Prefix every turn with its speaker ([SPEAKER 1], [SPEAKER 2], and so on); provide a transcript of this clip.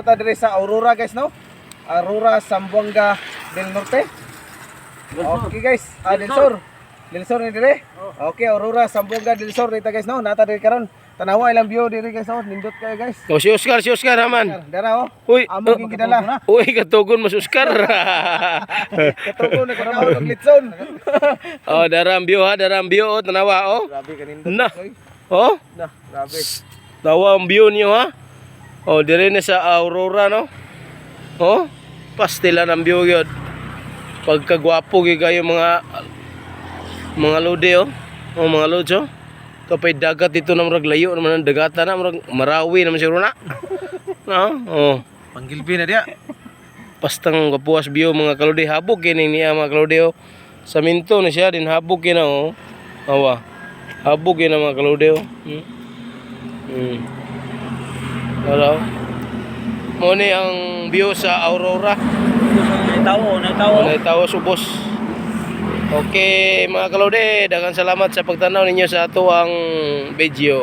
[SPEAKER 1] Po ta diri sa Aurora, guys, no? Aurora, Zamboanga del Norte. Okay, guys, ah, del Sur. Del Sur ni dire. Okay, Aurora, Zamboanga del Sur dito, guys, no. Nata diri karon. Tanawa ilang view diri, guys, oh. Nindot kayo, guys.
[SPEAKER 2] Oh, si Oscar, si Oscar haman.
[SPEAKER 1] Dara oh.
[SPEAKER 2] Uy,
[SPEAKER 1] Amo ging gidala.
[SPEAKER 2] Uy, katugon mas Oscar.
[SPEAKER 1] Katugon na kakaon og litson.
[SPEAKER 2] Oh, dara ang view ha, dara ang view oh, tanawa oh.
[SPEAKER 1] Grabe kanindot.
[SPEAKER 2] Na.
[SPEAKER 1] Oy.
[SPEAKER 2] Oh,
[SPEAKER 1] Na, grabe.
[SPEAKER 2] tawa ang view niyo ha. Oh, dire na sa Aurora, no. Oh, pastila ng view yun. Pagkagwapo gyud kayo mga lodi oh. Oh, mga lods oh. Kapay dagat dito na murag layo naman ang dagatan na murag Marawi naman siguro na. No? Oh.
[SPEAKER 1] Panggilbi na diya.
[SPEAKER 2] Pastang kapuas view, mga kalodi, habog kini niya, mga kalodi oh. Sa minto na siya din habog kini oh. Awa. Habog kini, mga kalodi oh. Hello. Mo ni ang view sa Aurora.
[SPEAKER 3] Naitawo, naitawo.
[SPEAKER 2] Walay tawo subos. Okay, mga kalodi, daghang salamat sa pagtanaw ninyo sa ato ang video.